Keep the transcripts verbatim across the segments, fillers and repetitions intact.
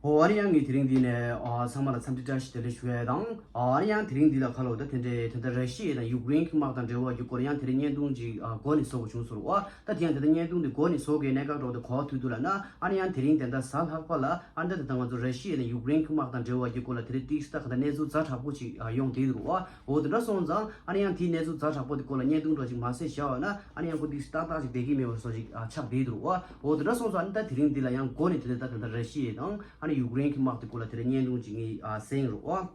ཨོ་ཨ་ནི་ཡང་ངས་དེ་རིང་འདི་ནས་ཨ་ཚང་མ་ལ་འཚམས་འདྲི་བཀྲ་ཤིས་བདེ་ལེགས་ཞུ་ཡས་དང་། ཨ་ཨ་ནི་ཡང་དེ་རིང་འདི་ལ་ཁ་ལོ་ད་དེ་འདྲའི་ད་ལྟ་ར་ཤི་ཡ་དང་ཡུཀ་རེན་གྱི་དམག་དང་འབྲེལ་བ་གྱི་སྐོར་ཡང་དེ་རིང་བརྙན་ཐུང་ཅིག་ཨ་མགོ་ནས་བཟོ་དགོས་བྱུང་ཟེར་བ། ད་དེ་ཡང་ད་ལྟ་བརྙན་ཐུང་འདི་མགོ་ནས་བཟོ་དགོས་གནད་འགག་འགྲོ་དེ་གོ་བ་ཐུག་དུས་ལ་ན། ཨ་ནི་ཡང་དེ་རིང་དེ་འདྲ་གཟའ་ལྷག་པ་ལ་ཨ་ནི་ད་ད་ལྟ་ང་ཚོ་ར་ཤི་ཡ་དང་ཡུཀ་རེན་གྱི་དམག་དང་འབྲེལ་བ་གྱི་སྐོར་ལ་དེ་རིང་ཏིག་ད་ག་ད་གནས་ཚུལ་ཛ་དྲག་པོ་ཅིག་ཨ་ཡོང་བསྡད་འདུག་བ། འོ་དེ་འདྲ་སོང་ཙང་ཨ་ནི་ཡང་དེའི་གནས་ཚུལ་ཛ་དྲག་པོ་དེ་སྐོར་ལ་བརྙན་ཐུང་འདྲ་ཅིག་མ་བཟོས་བཞག་པ་ན་ཨ་ནི་ཡང་ཁོ་ཏིག་ཏག་ཏག་ཅིག་བསྡད་ཀྱི་མེད་པ་བཟོ་ཅིག་ཨ་ཆགས་བསྡད་འདུག་བ། འོ་དེ་འདྲ་སོང་ཙང་ཨ་ནི་ད་དེ་རིང་འདི་ལ་ཡང་མགོ་ནས་དེ་འདྲ་ད་ད་ལྟ་ར་ཤི་ཡ་དང་ཨ་ནི་ཡུཀ་རེན་གྱི་དམག་དེ་སྐོར་ལ་དེ་འདྲ་བརྙན་ཐུང་ཅིག་ངས་ཨ་བཟོས་ཡིན་རོགས།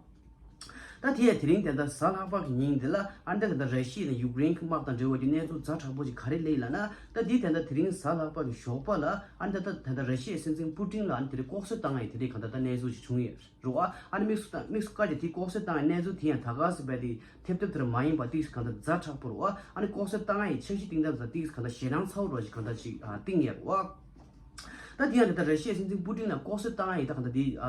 ད་དེ་ཡང་དེ་རིང་དེ་ལྟར་གཟའ་ལྷག་པ་གི་ཉིན་འདི་ལ་ཨ་ནི་ད་ད་ལྟ་ར་ཤི་ཡ་དང་ཡུཀ་རེན་གྱི་དམག་དང་འབྲེལ་བ་གྱི་གནས་ཚུལ་ཛ་དྲག་པོ་ཅིག་ག་རེ་སླེབས་ལབ་ན། ད་དེ་དེ་ལྟར་དེ་རིང་གཟའ་ལྷག་པ་གི་ཞོགས་པ་ལ་ཨ་ནི་ད་ད་ད་ལྟ་ར་ཤི་ཡའི་སྲིད་འཛིན་པུ་ཏིན་ལ་ཨ་ནི་དེ་རིང་ལྐོག་གསོད་བཏང་ཡ་དེ་འདྲའི་གང་ལྟར་ད་གནས་ཚུལ་ཞིག་བྱུང་ཡོད་རེད་བ། ཨ་ནི་དམིགས་སུ་ད་དམིགས་སུ་བཀར་གྱི་དེ་ལྐོག་གསོད་བཏང་ཡ་གནས་ཚུལ་དེ་ཡང་ད་ག་ཟེར་བ་དེ་ཐེབས་ཐེབས་དེར་མ་ཡིན་པ་ཏིག་གང་ལྟར་ཛ་དྲག་པོ་རེད་བ། ཨ་ནི་ལྐོག་གསོད་བཏང་ཡ་ཡི་འཆར་གཞི་བཏིང་སྟངས་ད་ཏིག་གང་ལྟར་ཞེད་སྣང་ཚ་བོ་རོ་ཞིག་གང་ལྟར་ཞིག་ཨ་བཏིང་ཡོད་རེད་བ། ད་དེ་ཡང་ད་ལྟ་ར་ཤི་ཡའི་སྲིད་འཛིན་པུ་ཏིན་ལ་ལྐོག་གསོད་བཏང་ཡ་ཡི་ད་གང་ལྟར་དེ་ཨ་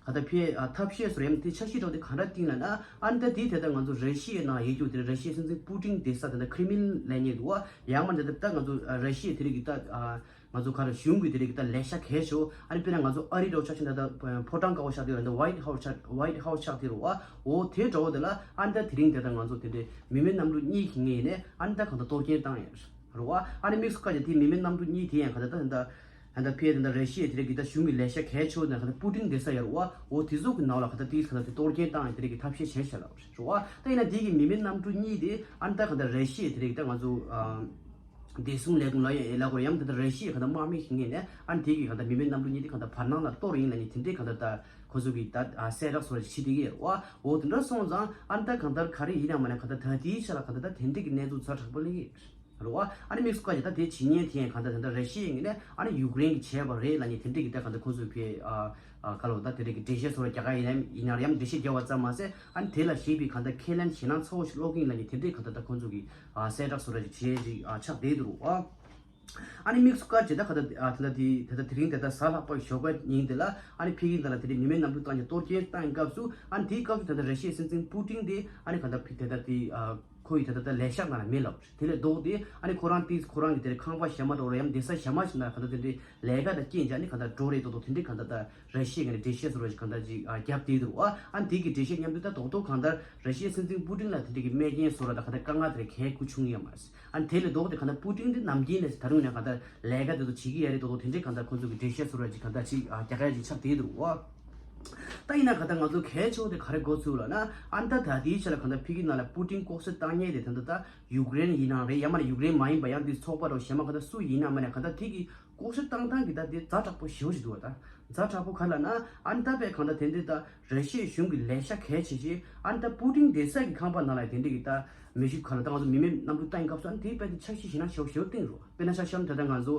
ག་ད་ཕེ་ཨ་ཐབས་ཤེས་སུ་རེམ་དེ་འཆར་གཞི་འདྲ་བོ་དེ་ག་འདྲ་བཏིང་ལབ་ན། ཨ་ནི་ད་དེ་དེ་ད་ང་ཚོ་ར་ཤི་ཡའི་ནང་ཡོད་རྒྱུ་དེ་ར་ཤི་ཡའི་སྲིད་འཛིན་པུ་ཏིན་བསྡད་ས་དེ་ད་ཁྲི་མིན་ལབ་མཁན་འདུག་བ། ཡང་མ་འདི་ད་ད་ང་ཚོ་ཨ་ར་ཤི་ཡའི་དེ་རིགས་ཀྱི་ད་ཨ་ང་ཚོ་ག་རེ་གཞུང་གི་དེ་རིགས་ཀྱི་ད་ལས་ཤག་གལ་ཆེ་བོ། ཨ་ནི་དཔེར་ན་ང་ཚོ་ཨ་རི་འདྲ་བོ་ཆ་བཞག་ན་ད་ཕོ་བྲང་དཀར་པོ་ཆགས་དེ་རེད། ད་ཝའིཊ་ཧའུ་སི་ཆགས་ཝའིཊ་ཧའུ་སི་ཆགས་དེ་རེད་བ། འོ་དེ་འདྲ་བོ་དེ་ལ་ཨ་ནི་ད་དེ་རིང་དེ་ད་ང་ཚོ་དེ་འདྲའི་མི་མེད་གནམ་གྲུ་གཉིས་ཀྱི་ངོས་ནས་ཨ་ནི་ད་གང་ལྟར་གཏོར་སྐྱོན་བཏང་ཡོད་རེད་བ། ཨ་ནི་དམིགས་སུ་བཀར་གྱི་དེ་མི་མེད་གནམ་གྲུ་གཉིས་དེ་ཡང་གང་ལྟར་ད་ད་ད་ལྟ་ཕེ་དེ་འདྲ་ར་ཤི་ཡའི་དེ་རིགས་ཀྱི་ད་གཞུང་གི་ལས་ཤག་གལ་ཆེ་བོ་དེ་གང་ལྟར་པུ་ཏིན་བསྡད་ས་ཡོད་རེད་བ། འོ་དེ་ཚོ་གི་ནང་ལ་གང་ལྟར་དེ་གང་ལྟར་དེ་གཏོར་སྐྱོན་བཏང་ཡོད་དེ་རིགས་ཀྱི་ཐབས་ཤེས་བྱས་བྱས་ལ་རེད་བ། ད་ཡིན་ན་དེ་གི་མི་མེད་གནམ་གྲུ་གཉིས་དེ་ཨ་ནི་ད་གང་ལྟར་ར་ཤི་ཡའི་དེ་རིགས་ད་ང་ཚོ་ཨ་བདེ་སྲུང་ལས་ཁུངས་ལ་ཡང་ལབ་དགོས་རེད། ཡང་ད་ལྟ་ར་ཤི་ཡའི་གང་ལྟར་དམག་མི་ཞིག་ངོས་ནས་ཨ་ནི་དེ་གི་གང་ལྟར་མི་མེད་གནམ་གྲུ་གཉིས་དེ་གང་ལྟར་བར་སྣང་ལ་གཏོར་ཡིན་ལབ་ནས་དེ་འདྲའི་གང་ལྟར་ད་ཁོ་ཚོ་གི་ད་ཨ་གསལ་བསྒྲགས་སོགས་ལ་བྱེད་བསྡད་ཀྱི་ཡོད་རེད་བ། འོ་དེ་འདྲ་སོང་ཙང་ཨ་ནི་ད་གང་ལྟར་ག་རེ་ཡིན་ན་མ་ན་གང་ལྟར་ད་ལྟའི་ཆ་ལ་གང་ལྟར་ད་དེ་འདྲའི་གི་གནས་ཚུལ་ཛ་དྲག་པོ་སླེབས་ཀྱི་ཡོད་རེད་བ། ཨ་ནི་དམིགས་སུ་བཀར་གྱི་ད་དེ་བྱེད་མཁན་དེ་ཡང་གང་ལྟར་ད་ལྟ་ར་ཤི་ཡའི་ངོས་ནས་ཨ་ནི་ཡུཀ་རེན་གྱིས་བྱས་པ་རེད་ལབ་ནས་དེ་འདྲའི་གི་ད་གང་ལྟར་ཁོ་ཚོས་ཕེ་ཨ་ཨ་ག་ལོ་ད་དེ་འདྲའི་གི་འགྲེལ་བཤད་སོགས་རྒྱག་ག་ཡིན་ན་ཡིན་ན་ཡང་འགྲེལ་བཤད་རྒྱག་པ་ཙམ་མ་ཟད་ཨ་ནི་དེ་ལ་ཞེད་པའི་གང་ལྟར་ཁས་ལེན་ཞེད་སྣང་ཚ་བོ་ཞིག་སློག་གི་ཡིན་ལབ་ནས་དེ་འདྲའི་གང་ལྟར་ད་ཁོ་ཚོ་གི་ཨ་གསལ་བསྒྲགས་སོགས་ར་ཅིག་བྱས་ཅིག་ཨ་ཆགས་བསྡད་འདུག་རོ། ཨ་ནི་དམིགས་སུ་བཀར་བྱས་ད་ག་ད་ཨ་ད་ལྟ་དེ་ད་ལྟ་དེ་རིང་ད་ལྟ་གཟའ་ལྷག་པ་ཞོགས་པ་ཉིན་དེ་ལ་ཨ་ནི་ཕ་གི་ད་ལ་དེ་རིང་མི་མེད་གནམ་གྲུ་བཏང་ཅིག་གཏོར་སྐྱོན་བཏང་སྐབས་སུ་ཨ་ནི་དེའི་སྐབས་སུ་ད་ལྟ་ར་ཤི་ཡའི་སྲིད་འཛིན་པུ་ཏིན་དེ་ཨ་ནི་ག་ད་ཕི་ད་ལྟ་དེ་ཨ་ཁོ་ཡི་ད་ལྟ་ད་ལས་ཤག་ནང་ལ་མེད་ལབ་རེད། དེ་ལས་ལྡོག་སྟེ་ཨ་ནི་ཁོ་རང་དེ་ཁོ་རང་གི་དེ་རིང་ཁང་པ་གཞན་པ་འགྲོ་རེད། ཡང་བསྡད་ས་གཞན་པ་ཞིག་ན་ག་ད་དེ་འདྲའི་ལས་ཀ་དང་རྐྱེན་བྱས་ནས་ག་ད་འགྲོ་རེད། ཏོག་ཏོག་དེ་འདྲའི་ག་ད་ད་ར་ཤི་ཡའི་ངོས་ནས་འགྲེལ་བཤད་བཟོ་ར་ཅིག་ག་ད་ཅིག་ཨ་རྒྱབ་བསྡད་འདུག་ཨ་ཨ་ནི་དེ་གི་འགྲེལ་བཤད་མཉམ་དུ་ད་ཏོག་ཏོག་ག་ད་ར་ཤི་ཡའི་སྲིད་འཛིན་པུ་ཏིན་ལ་དེ་འདྲའི་གི་རྨས་སྐྱོན་བཟོ་ར་ད་ག་ད་དཀའ་ངལ་དེ་འདྲ་གལ་ཁུ་བྱུང་ཡོད་མ་རེད། ཨ་ནི་དེ་ལས་ལྡོག་སྟེ་གང་ལྟར་པུ་ཏིན་དེ་ནམ་རྒྱུན་ནས་ད་རུང་ཡང་གང་ལྟར་ལས་ཀ་དེ་ཚོ་བྱེད་ཀྱི་ཡོད་རེད། ཏོག་ཏོག་དེ་འདྲའི་གང་ལྟར་ཁོང་ཚོ་གི་འགྲེལ་བཤད་བཟོ་ར་ཅིག་གང་ལྟར་ཅིག་ཨ་རྒྱག་ཡ་ཅིག་ཆགས་བསྡད་འདུག་ཨ། ད་ཡིན་ན་གང་ལྟར་ང་ཚོ་གལ་ཆེ་བོ་དེ་ག་རེ་གོ་ཚུལ་ལབ་ན། ཨ་ནི་ད་ད་ལྟའི་ཆ་ལ་གང་ལྟར་ཕ་གི་ནང་ལ་པུ་ཏིན་ལྐོག་གསོད་བཏང་མཁན་དེ་ད་ལྟ་ད་ཡུཀ་རེན་ཡིན་ནའང་རེད། ཡང་མ་ན་ཡུཀ་རེན་མ་ཡིན་པ་ཡང་དེ་ཚོགས་པ་རོ་གཞན་པ་གང་ལྟར་སུ་ཡིན་ན་མ་ན་གང་ལྟར་དེ་གི་ལྐོག་གསོད་བཏང་སྟངས་ཀྱི་ད་དེ་ཛ་དྲག་པོ་ཞེ་པོ་ཞིག་འདུག་བ། ད་ཛ་དྲག་པོ་ག་ལབ་ན་ཨ་ནི་ད་དཔེ་གང་ལྟར་དེ་འདྲའི་ད་ར་ཤི་ཡའི་གཞུང་གི་ལས་ཤག་གལ་ཆེ་ཆེ་ཨ་ནི་ད་པུ་ཏིན་བསྡད་ས་གི་ཁང་པ་ནང་ལ་དེ་འདྲའི་གི་ད་མེ་ཤུགས་ག་ལ་ད་ང་ཚོ་མི་མེད་གནམ་གྲུ་བཏང་སྐབས་སུ་ཨ་ནི་དེའི་དཔེ་དེ་འཆར་གཞི་ཞེད་སྣང་ཞེ་པོ་ཞེ་པོ་བཏིང་རོགས། དཔེར་ན་ཆ་བཞག་ན་ད་ལྟ་ང་ཚོ་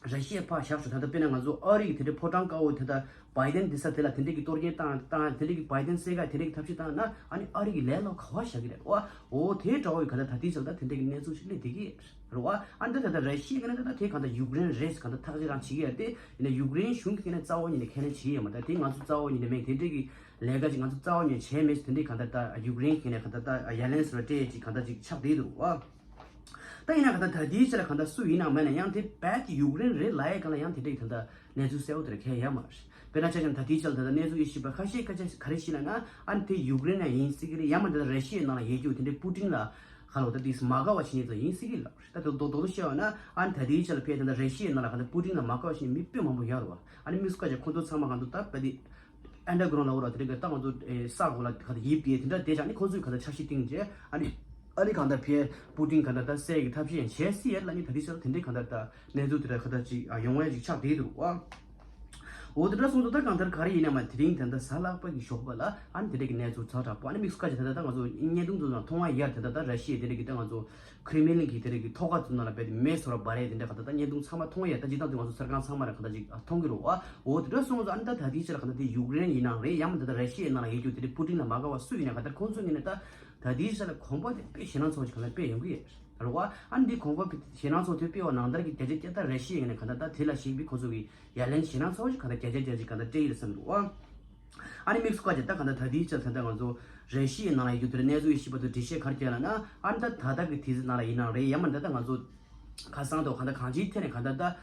ར་ཤི་ཡ་ཕར་བཞག་ཤོག་ད་ལྟ་དཔེར་ན་ང་ཚོ་ཨ་རི་གི་དེ་འདྲའི་ཕོ་བྲང་དཀར་པོ་དེ་ད་བྷའི་ཌེན་བསྡད་ས་དེ་ལ་དེ་འདྲའི་གི་གཏོར་སྐྱོན་བཏང་བཏང་དེ་འདྲའི་གི་བྷའི་ཌེན་བསད་ག་དེ་འདྲའི་གི་ཐབས་ཤེས་བཏང་ན་ཨ་ནི་ཨ་རི་གི་ལས་ལོག་ག་བ་བཞག་གི་རེད་བ། འོ་དེ་འདྲ་བོ་གི་ག་ད་ད་ལྟའི་ཆར་ད་དེ་འདྲའི་གི་གནས་ཚུལ་ཞིག་སླེབས་བསྡད་ཀྱི་རེད་བ། ཨ་འདི་ད་ལྟ་ར་ཤི་ཡའི་ངོས་ནས་ད་ལྟ་དེ་གང་ལྟར་ཡུཀ་རེན་རེད་ཟེར་གང་ལྟར་ཐག་གཅོད་རང་བྱེད་ཀྱི་ཡོད་རེད་དེ། ཡིན་ན་ཡུཀ་རེན་གཞུང་གི་ངོས་ནས་རྩ་བ་ཉིད་ནས་ཁས་ལེན་བྱེད་ཀྱི་ཡོད་མ་རེད། ད་དེ་ང་ཚོ་རྩ་བ་ཉིད་ནས་མེད་དེ་འདྲའི་གི་ལས་ཀ་ཅིག་ང་ཚོ་རྩ་བ་ཉིད་ནས་བྱས་མེད་ཟེར་དེ་འདྲའི་གང་ལྟར་ད་ཡུཀ་རེན་གྱི་ངོས་ནས་གང་ལྟར་ད་ཡ་ལན་ཟེར་བ་སྤྲད་ཅིག་གང་ལྟར་ཅིག་ཆགས་བསྡད་འདུག་བ། ད་ཡིན་ན་གང་ལྟར་ད་ལྟའི་ཆ་ལ་གང་ལྟར་སུ་ཡིན་ནའང་མེད་ན་ཡང་དེ་རྦད་དེ་ཡུཀ་རེན་རེད་ལབ་ཡས་སྒང་ལ་ཡང་དེ་འདྲའི་གང་ལྟར་གནས་ཚུལ་གསལ་པོ་དེ་འདྲ་གང་ཡང་ཡོད་མ་རེད། དཔེར་ན་ཆ་བཞག་ན་ད་ལྟའི་ཆ་ལ་ད་ལྟ་གནས་ཚུལ་དབྱེ་ཞིབ་པ་ཁ་ཤས་ཁ་ཤས་ག་རེ་བྱས་ལབ་ན་ཨ་ནི་དེ་ཡུཀ་རེན་ཡང་ཡིན་སྲིད་ཀྱི་རེད། ཡང་མ་འདི་ད་ར་ཤི་ཡའི་ནང་ལ་ཡོད་རྒྱུ་དེ་འདྲའི་པུ་ཏིན་ལ་ག་ལོ་ད་དེ་མ་དགའ་བ་བྱེད་མཁན་ཚོ་ཡིན་སྲིད་ཀྱི་ལབ་རེད། ད་དོ་དོ་དོ་བཤད་པ་ན་ཨ་ནི་ད་ལྟའི་ཆ་ལ་ཕེ་ད་ལྟ་ར་ཤི་ཡའི་ནང་ལ་ག་ད་པུ་ཏིན་ལ་མ་དགའ་བ་བྱེད་མཁན་མི་དཔེ་མང་པོ་ཡོད་རེད་བ། ཨ་ནི་དམིགས་སུ་བཀར་བྱས་ཁོ་ཚོ་ཚང་མ་གང་འདུག་ད་བ་དེ། ཨན་ཌར་གྷ་རའུན་ཌ་ལ་འོ་ར་དེ་རིང་གི་ད་ང་ཚོ་ས་འོག་ལ་ག་ད་ཡིབ་ཡེ་དེ་འདྲ་དེ་ཅང་ནི་ཁོ་ཚོས་ག་ད་འཆར་གཞི་བཏིང་རྗེས་ཨ་ནི་ཨ་ནི་གང་ལྟར་ཕེ་པུ་ཏིན་གང་ལྟར་ད་སེ་གི་ཐབས་ཤེས་ཡང་བྱས་སྲིད་ཡ་ལ་ནི་ད་དེ་ཆ་ལ་དེ་འདྲའི་གང་ལྟར་ད་གནས་ཚུལ་དེ་འདྲ་ག་ད་ཅིག་ཡོང་བ་ཅིག་ཆགས་བསྡད་འདུག་བ། འོ་དེ་འདྲ་སོང་ཙང་ད་གང་ལྟར་ག་རེ་ཡིན་ན་མ་དེ་རིང་ད་ལྟ་གཟའ་ལྷག་པ་གི་ཞོགས་པ་ལ་ཨ་ནི་དེ་འདྲའི་གི་གནས་ཚུལ་ཛ་དྲག་པོ་ཨ་ནི་དམིགས་སུ་བཀར་བྱས་ད་ལྟ་ད་ང་ཚོ་བརྙན་ཐུང་ཚོ་ནང་མཐོང་བ་ཡ་དེ་ད་ད་ར་ཤི་ཡའི་དེ་འདྲའི་གི་ད་ང་ཚོ། ཁྲི་མིན་གྱི་དེ་རིགས་ཀྱི་ཐོག་ཁ་ཚོ་ནང་ལ་རྦད་དེ་མེ་སོར་བ་རེད་དེ་འདྲ་ག་ད་ལྟ་བརྙན་ཐུང་ཚང་མ་མཐོང་ཡ་ད་ཇི་ལྟར་དུ་ང་ཚོ་གསར་ཁང་ཚང་མ་ར་ག་ད་ཅིག་མཐོང་གི་རེད་བ། འོ་དེ་འདྲ་སོང་ཙང་ཨ་ནི་ད་ད་ལྟའི་ཆ་ལ་ག་ད་དེ་ཡུཀ་རེན་ཡིན་ནའང་རེད། ཡང་མ་ད་ད་ར་ཤི་ཡའི་ནང་ལ་ཡོད་རྒྱུ་དེ་རིགས་པུ་ཏིན་ལ་མ་དགའ་བ་སུ་ཡིན་ན་ག་ད་ཁོང་ཚོ་ངོས་ནས་ད་ད་ལྟའི་ཆ་ལ་གོམ་པ་དེ་དཔེ་ཞེད་སྣང་ཚ་བོ་ཞིག་ག་ད་དཔེ་ཡོང་གི་ཡོད་རེད་བ། ཨ་ནི་འདི་གོམ་པ་དཔེ་ཞེད་སྣང་ཚ་བོ་དེ་སྤེལ་བ་ནང་ལྟར་གྱི་བརྒྱ་ཆ་བརྒྱ་ད་ར་ཤི་ཡའི་ངོས་ནས་ག་ད་ད་དེ་ལ་གཞིགས་པའི་ཁོང་ཚོ་གི་ཡ་ལན་ཞེད་སྣང་ཚ་བོ་ཞིག་ག་ད་བརྒྱ་ཆ་བརྒྱ་ཞིག་ག་ད་སྤྲད་ཡོད་བསམ་འདུག་བ། ཨ་ནི་དམིགས་སུ་བཀར་བྱས་ད་གང་ལྟར་ད་ལྟའི་ཆར་ད་ལྟ་ང་ཚོ་ར་ཤི་ཡའི་ནང་ལ་ཡོད་རྒྱུ་དེ་ལ་གནས་ཚུལ་ཞིབ་པ་དང་འགྲེལ་བཤད་ག་རེ་བྱས་ལབ་ན་ཨ་ནི་ད་ད་ལྟ་གི་དུས་ཚོད་ནང་ལ་ཡིན་ནའང་རེད། ཡང་མ་ད་ལྟ་ང་ཚོ་ཁ་སང་དང་གང་ལྟར་གང་ཅིའི་ཐད་ནས་གང་ལྟར་ད་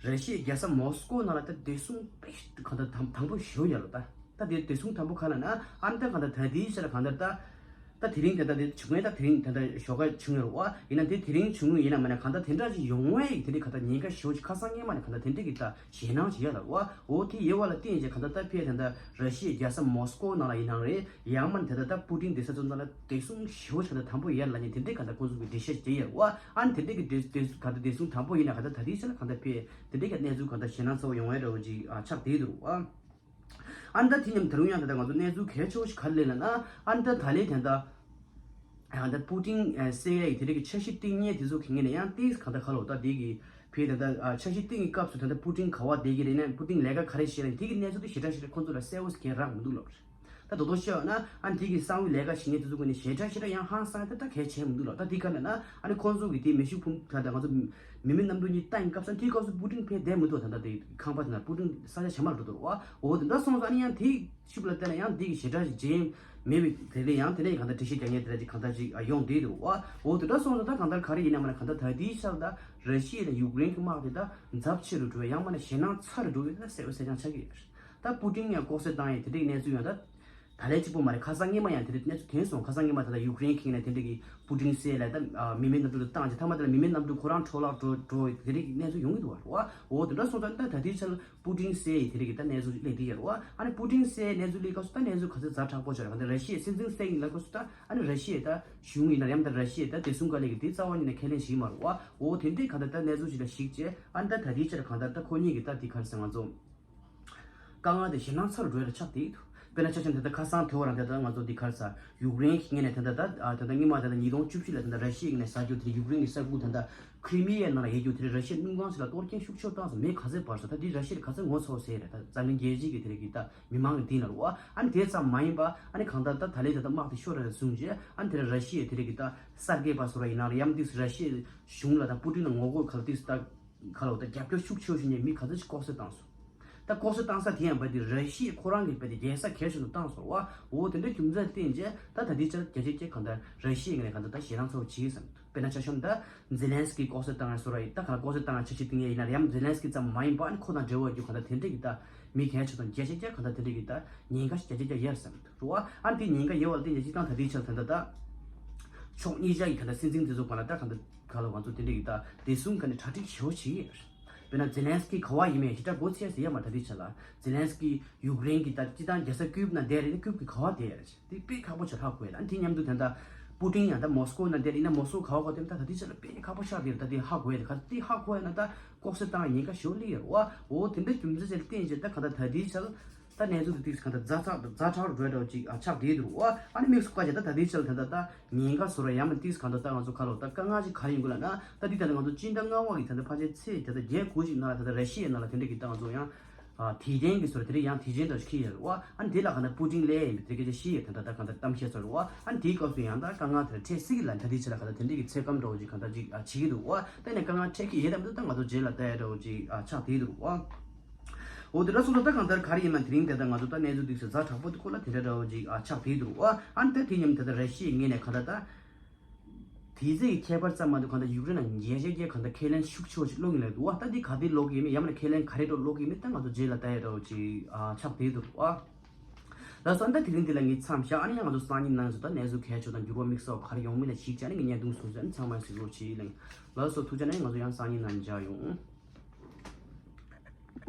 ར་ཤི་ཡའི་རྒྱལ་ས་མོ་སི་ཀོ་ནང་ལ་ད་བདེ་སྲུང་དཔེ་གང་ལྟར་དམ་དམ་པོ་ཞེ་པོ་ཡོད་རེད་ད། ད་དེ་བདེ་སྲུང་དམ་པོ་ག་ལ་ན་ཨ་ནི་ད་གང་ལྟར་ད་དེའི་ཆ་ལ་གང་ལྟར་ད། ད་དེ་རིང་དེ་ད་དེ་བྱུང་བས་ད་དེ་རིང་དེ་ད་ཞོགས་ཀ་བྱུང་ཡོད་རེད་བ། ཡིན་ན་དེ་དེ་རིང་བྱུང་ཡིན་ན་མ་ན་གང་ལྟར་དེ་འདྲ་ཅིག་ཡོང་བས་དེ་འདྲའི་གང་ལྟར་ཉེན་ཁ་ཞེ་པོ་ཅིག་ཁ་སང་སྔོན་མ་ནས་གང་ལྟར་དེ་འདྲའི་གི་ད་ཞེད་སྣང་ཅིག་ཡོད་རེད་བ། འོ་དེ་ཡོད་བ་ལ་བརྟེན་བྱས་གང་ལྟར་ད་ཕེ་དེ་ད་ར་ཤི་ཡའི་རྒྱལ་ས་མོ་སི་ཀོ་ནང་ལ་ཡིན་ནའང་རེད། ཡང་མིན་དེ་ད་ད་པུ་ཏིན་དེ་ས་ཚོ་ནང་ལ་བདེ་སྲུང་ཞེ་པོ་ཅིག་གང་ལྟར་དམ་པོ་ཡོད་ལབ་ནས་དེ་འདྲའི་གང་ལྟར་ཁོང་ཚོ་གི་འགྲེལ་བཤད་བྱས་ཡོད་རེད་བ། ཨ་ནི་དེ་འདྲའི་གི་འགྲེལ་འགྲེལ་གང་ལྟར་བདེ་སྲུང་དམ་པོ་ཡིན་ན་གང་ལྟར་ད་དེའི་ཆ་ལ་གང་ལྟར་ཕེ་དེ་འདྲའི་གི་གནས་ཚུལ་གང་ལྟར་ཞེད་སྣང་ཚ་བོ་ཡོང་བའི་འདྲ་བོ་ཅིག་ཨ་ཆགས་བསྡད་འདུག་བ། ཨ་ནི་ད་དེ་མཉམ་ད་རུང་ཡང་ད་ལྟ་ང་ཚོ་གནས་ཚུལ་གལ་ཆེ་བོ་ཞིག་ག་རེ་སླེབས་ལབ་ན། ཨ་ནི་ད་ད་ལན་དེ་འདྲ་ཨ་ད་པུ་ཏིན་ཨ་སེ་ཡ་ཡི་དེ་རིགས་ཀྱི་འཆར་གཞི་བཏིང་མཁན་དེ་ཚོ་གི་ངོས་ནས་ཡང་ཏིས་གང་ལྟར་ག་ལོ་ད་དེ་གི་ཕེ་ད་ལྟ་ཨ་འཆར་གཞི་བཏིང་གི་སྐབས་སུ་ད་ལྟ་པུ་ཏིན་ག་བ་བསྡད་ཀྱི་རེད་ན། པུ་ཏིན་ལས་ཀ་ག་རེ་བྱེད་ན་དེ་གི་གནས་ཚུལ་དེ་ཞེ་དྲག་ཞེ་དྲག་ཁོང་ཚོ་ལ་གསལ་བོ་ཞིག་གང་རག་མི་འདུག་ལབ་རེད། ད་དོ་དོ་ཤེས་ཡོད་ན་ཨ་ནི་དེ་གི་གསང་བའི་ལས་ཀ་བྱེད་མཁན་དེ་ཚོ་གི་ནས་ཞེ་དྲག་ཞེ་དྲག་ཡང་ཧང་སང་ད་ད་གལ་ཆེན་མི་འདུག་ལབ། ད་དེ་ག་ལབ་ན་ཨ་ནི་ཁོང་ཚོ་གི་དེ་མེ་ཤུགས་འཕུར་ད་ད་ང་ཚོ་མི་མེ་གནམ་གྲུ་གཉིས་བཏང་གི་སྐབས་སུ་དེའི་སྐབས་སུ་པུ་ཏིན་ཕེ་བསྡད་མི་འདུག་ད་ད་དེ་ཁང་པ་དེ་ན་པུ་ཏིན་ས་ཆ་ཇེ་དམའ་ལ་འགྲོ་འདུག་བ། འོ་དེ་འདྲ་སོང་ཙང་ཨ་ནི་ཡང་དེ་ཤུགས་ལ་བལྟས་ན་ཡང་དེ་གི་ཞེ་དྲག་ཞིག་ཇེ་མེད་པའི་དེ་ལས་ཡང་དེ་ནས་གང་ལྟར་འགྲེལ་བཤད་རྒྱག་མཁན་དེ་འདྲ་ཅིག་གང་ལྟར་ཅིག་ཡོང་བསྡད་འདུག་བ། འོ་དེ་འདྲ་སོང་ཙང་ད་གང་ལྟར་ག་རེ་ཡིན་ན་མ་ན་གང་ལྟར་ད་དེའི་ཆར་ད་ར་ཤི་ཡ་དང་ཡུཀ་རེན་གྱི་དམག་དེ་ད་ཛབ་ཆེ་རུ་འགྲོ་བའི་ཡང་མ་ན་ཞེད་སྣང་ཚ་རུ་འགྲོ་བའི་ད་གསལ་པོ་གསལ་རྐྱང་ཆགས་ཀྱི་ཡོད་རེད། ད་པུ་ཏིན་ཡང་ལྐོག་གསོད་བཏང་ཡས་དེ་འདྲའི་གནས་ཚུལ་ཡང་ད། ད་ལན་གཅིག་པོ་མ་རེད། ཁ་སང་སྔོན་མ་ཡང་དེ་འདྲའི་གནས་ཚུལ་ཐོན་སོང་། ཁ་སང་སྔོན་མ་ད་ལྟ་ཡུཀ་རེན་ཁེངས་ནས་དེ་འདྲ་གི་པུ་ཏིན་སྲས་ལ་ད་མི་མེད་གནམ་གྲུ་དུ་བཏང་རྗེས་མཐའ་མ་དེ་ལ་མི་མེད་གནམ་གྲུ་ཁོ་རང་འཕྲོ་བརླག་འགྲོ་འགྲོ་དེ་འདྲའི་གནས་ཚུལ་ཡོང་གི་འདུག་བ། འོ་དེ་འདྲ་སོང་ཙང་ད་ད་ལྟའི་ཆར་པུ་ཏིན་སྲས་ཡི་དེ་འདྲ་གི་ད་གནས་ཚུལ་སླེབས་བསྡད་ཡོད་རེད་བ། ཨ་ནི་པུ་ཏིན་སྲས་གནས་ཚུལ་སླེབས་སྐབས་སུ་ད་གནས་ཚུལ་ག་ཚོད་ཛ་དྲག་པོ་ཆགས་རེད། ག་འདི་ར་ཤི་ཡའི་སྲིད་འཛིན་སྲས་ཡིན་ལབ་སྐབས་སུ་ད་ཨ་ནི་ར་ཤི་ཡའི་ད་གཞུང་ཡིན་ན་ཡང་ད་ར་ཤི་ཡའི་ད་བདེ་སྲུང་བཀའ་བློན་གི་དེ་རྩ་བ་ཉིད་ནས་ཁས་ལེན་བྱེད་ཀྱི་མ་རེད་བ། འོ་དེ་འདྲའི་ག་ད་ད་གནས་ཚུལ་ཞིག་ལ་གཞིགས་བྱས་ཨ་ནི་ད་ད་ལྟའི་ཆར་གང་ལྟར་ད་ཁོ་གཉིས་ཀྱི་ད་དེ་ག་རེ་ཟེར་ང་ཚོ། དཀའ་ངལ་དེ་ཞེད་སྣང་ཚ་རུ་འགྲོ་ཡ་ལ་ཆགས་བསྡད་འདུག་དཔེར་ན་ཆ་བཞག་ན་ད་ལྟ་ཁ་སང་དེ་བར་ད་ལྟ་ང་ཚོ་འདི་ག་རེ་ཟ། ཡུཀ་རེན་གྱི་ངོས་ནས་ད་ལྟ་ད་ད་ལྟ་སྔོན་མ་ད་ལྟ་ཉིས་སྟོང་བཅུ་བཞི་ལ་ད་ལྟ་ར་ཤི་ཡའི་ངོས་ནས་ཟ་རྒྱུ་དེ་ཡུཀ་རེན་གྱི་ས་ཁུལ་ད་ལྟ་ཁྲི་མི་ཡའི་ནང་ལ་ཡོད་རྒྱུ་དེ་ར་ཤི་ཡའི་དངུལ་ཁང་ཞིག་ལ་གཏོར་སྐྱོན་ཤུགས་ཆེ་བཏང་སོང་། མི་ག་ཚོད་འབར་སོང་། ད་འདི་ར་ཤི་ཡ་ག་ཚོད་ངོ་ཚ་བོ་ཟེར་རེད། ད་འཛམ་གླིང་རྒྱལ་སྤྱི་གི་དེ་རིགས་ཀྱི་ད་མི་མང་གི་སྟེང་ལ་རུ་བ། ཨ་ནི་དེ་ཙམ་མ་ཡིན་པ་ཨ་ནི་གང་ལྟར་ད་ད་ལན་ད་ལྟ་དམག་དེ་ཤོར་ར་བཟུང་རྗེས་ཨ་ནི་དེ་ར་ར་ཤི་ཡའི་དེ་རིགས་ཀྱི་ད་གསར་སྐྱེས་པ་སོ་ར་ཡིན་ན་ར་ཡམ་ཏིག་ར་ཤི་ཡའི་གཞུང་ལ་ད་པུ་ཏིན་ལ་ངོ་རྒོལ་ག་ལ་ཏིག་ད། ཁ་ལོ་ད་རྒྱབ་སྐྱོར་ཤུགས་ཆེ་བོ་ཞིག་ནས་མི་ག་ཚོད་ཅིག་ལྐོག་གསོད་བཏང་སོང་། ད་ལྐོག་གསོད་བཏང་ས་དེ་ཡང་བ་དེ་ར་ཤི་ཡ་ཁོ་རང་གི་བ་དེ་རྒྱལ་ས་གལ་ཆེན་དུ་བཏང་སོང་བ། འོ་དེ་འདྲ་རྒྱུ་མཚན་བརྟེན་རྗེས་ད་ད་ལྟའི་ཆར་རྒྱ་ཆེ་རྒྱ་གང་ལྟར་ར་ཤི་ཡ་ངས་གང་ལྟར་ད་ཞེད་སྣང་ཚ་བོ་བྱེད་ཀྱི་བསམ་འདུག་དཔེར་ན་ཆ་བཞག་ན་ད་ཛེ་ལན་སི་ཀི་ལྐོག་གསོད་བཏང་ཡ་སོ་ར་ཡི་ད་ག་ལ་ལྐོག་གསོད་བཏང་ཡ་འཆར་གཞི་བཏིང་ཡ་ཡིན་ན་ཡང་ཛེ་ལན་སི་ཀི་ཙམ་མ་ཡིན་པ་ཨ་ནི་ཁོ་དང་འབྲེལ་བ་རྒྱུ་གང་ལྟར་དེ་འདྲ་གི་ད་མི་གལ་ཆེ་དང་རྒྱ་ཆེ་རྒྱ་གང་ལྟར་དེ་འདྲ་གི་ད་ཉེན་ཁ་རྒྱ་ཆེ་རྒྱ་ཡོད་བསམ་འདུག་རུ་བ། ཨ་ནི་དེ་ཉེན་ཁ་ཡོད་བ་ལ་བརྟེན་རྗེས་སྤྱི་བཏང་ད་ལྟའི་ཆར་ད་ལྟ་ད་ཕྱོགས་གཉིས་ཆ་གི་ད་ལྟ་སྲིད་འཛིན་དེ་ཚོ་གང་ལ་ད་གང་ལྟར། ག་ལ་ང་ཚོ་དེ་འདྲ་གི་ད་བདེ་སྲུང་ག་ནས་གྲ་སྒྲིག་ཞེ་པོ་བྱེད་ཀྱི་ཡོད་རེད། དཔེར་ན་ཛེ་ལན་སི་ཀི་ག་བ་ཡིན་མིན་ཞེ་དྲག་མགོ་ཚོས་ཟེར་ཡ་མ་རེད། ད་ལྟའི་ཆ་ལ་ཛེ་ལན་སི་ཀི་ཡུཀ་རེན་གྱི་ད་སྤྱི་བཏང་རྒྱལ་ས་ཀིབ་ན་བསྡད་རེད། ཀིབ་ཀྱི་ག་བ་བསྡད་ཡ་རེད། དེ་དཔེ་ཁག་པོ་ཆགས་ཧ་གོ་ཡ་རེད། ཨ་ནི་དེ་མཉམ་དུ་ད་ལྟ་པུ་ཏིན་ཡང་ད་མོ་སི་ཀོ་ན་བསྡད་ཡིན་ན་མོ་སི་ཀོ་ག་བ་ག་དེ་ད་ད་ལྟའི་ཆ་ལ་དཔེ་ཁག་པོ་ཆགས་བསྡད་རེད། ད་དེ་ཧ་གོ་ཡ་རེད། ག་དེ་ཧ་གོ་ཡ་ན་ད་ལྐོག་གསོད་བཏང་ཡ་ཉེན་ཁ་ཞེ་པོ་སླེབས་ཡོད་རེད་བ། འོ་དེ་འདྲ་རྒྱུ་མཚན་ཅིག་ལ་བརྟེན་བྱས་ད་ག་ད་ད་ལྟའི་ཆ་ལ། ད་གནས་ཚུལ་དེ་ཏིག་གང་ལྟར་ཛ་དྲག་ཛ་དྲག་རུ་འགྲོ་འདྲ་བོ་ཅིག་ཨ་ཆགས་བསྡད་འདུག་བ། ཨ་ནི་དམིགས་སུ་བཀར་བྱས་ད་ད་ལྟའི་ཆར་ད་ལྟ་ད་ཉེན་ཁ་བཟོ་ར་ཡང་མིན་ཏིག་གང་ལྟར་ད་ང་ཚོ་ཁ་ལོ་ད་དཀའ་ངལ་ཅིག་ག་རེ་ཡོང་གི་ལབ་ན། ད་འདི་ད་ལྟ་ང་ཚོ་སྤྱི་ཟླ་ལྔ་པ་གི་ད་ལྟ་ཕལ་ཆེར་ཚེས་ད་ལྟ་བརྒྱད་དགུ་ཅིག་ནང་ལ་ད་ལྟ་ར་ཤི་ཡའི་ནང་ལ་དེ་འདྲ་གི་ད་ང་ཚོ་ཡང་ཨ་དུས་ཆེན་གྱི་བཟོ་ར་དེ་རིང་ཡང་དུས་ཆེན་འདྲ་ཞིག་འཁེལ་ཡོད་རེད་བ། ཨ་ནི་དེ་ལ་གང་ལྟར་པུ་ཏིན་སླེབས་ཡིན་པའི་དེ་སྐད་ཆ་བཤད་ཡོད། ད་ལྟ་ད་གང་ལྟར་གཏམ་བཤད་ཚོར་བ། ཨ་ནི་དེའི་སྐབས་སུ་ཡང་ད་དཀའ་ངལ་དེ་འཕྲད་སྲིད་ཀྱི་ལ་ད་ལྟའི་ཆ་ལ་གང་ལྟར་དེ་འདྲ་གི་ཚོད་བགམ་འདྲ་བོ་ཅིག་གང་ལྟར་ཅིག་ཨ་བྱེད་ཀྱི་འདུག་བ། ད་ནས་དཀའ་ངལ་འཕྲད་ཀྱི་ཡོད་དམ་འདུག་ད་ང་ཚོ་རྗེས་ལ་ལྟ་ཡ་འདྲ་བོ་ཅིག་ཨ་ཆགས་བསྡད་འདུག་བ། འོ་དེ་འདྲ་སོང་ཙང་ད་གང་ལྟར་ག་རེ་ཡིན་མ་དེ་རིང་དེ་ལྟར་ང་ཚོ་ད་གནས་ཚུལ་འདུག་ཟེར་ཛ་དྲག་པོ་དེ་ཁོ་ལ་དེ་འདྲ་འདྲ་བོ་ཅིག་ཨ་ཆགས་བསྡད་འདུག་བ། ཨ་ནི་ད་དེ་མཉམ་དེ་ལྟར་ར་ཤི་ཡའི་ངོས་ནས་གང་ལྟར་ད། དེའི་ཚེ་གི་ཁྱད་པར་ཙམ་མ་གཏོགས་གང་ལྟར་ཡུཀ་རེན་ལ་ཉེས་ཆད་རྒྱག་གང་ལྟར་ཁས་ལེན་ཤུགས་ཆེ་བ་ཞིག་སློག་གིན་ལ་འདུག་བ། ད་འདི་ག་དེ་སློག་གི་ཡིན་མིན་ཡང་མིན་ན་ཁས་ལེན་ག་རེ་འགྲོ་སློག་གི་ཡིན་མིན་ད་ང་ཚོ་རྗེས་ལ་ལྟ་ཡ་འདྲ་བོ་ཅིག་ཨ་ཆགས་བསྡད་འདུག་བ། ལགས་སོ། ཨ་ནི་ད་དེ་རིང་འདི་ལ་ངས་མཚམས་བཞག་ཨ་ནི་ཡང་ང་ཚོ་སང་ཉིན་ནང་ཚོ་ད་གནས་ཚུལ་གལ་ཆེ་དང་འགྱུར་བ་དམིགས་བསལ་བ་ག་རེ་ཡོང་མིན་ལ་གཞིགས་བྱས་ཨ་ནི་ངས་བརྙན་ཐུང་བཟོས་ཚེ་ཨ་ནི་ཚང་མ་གཟིགས་རོགས་བྱེད་ལེ། ལགས་སོ། ཐུགས་རྗེ་གནང་། ང་ཚོ་ཡང་སང་ཉིན་ནང་མཇལ་ཡོང་།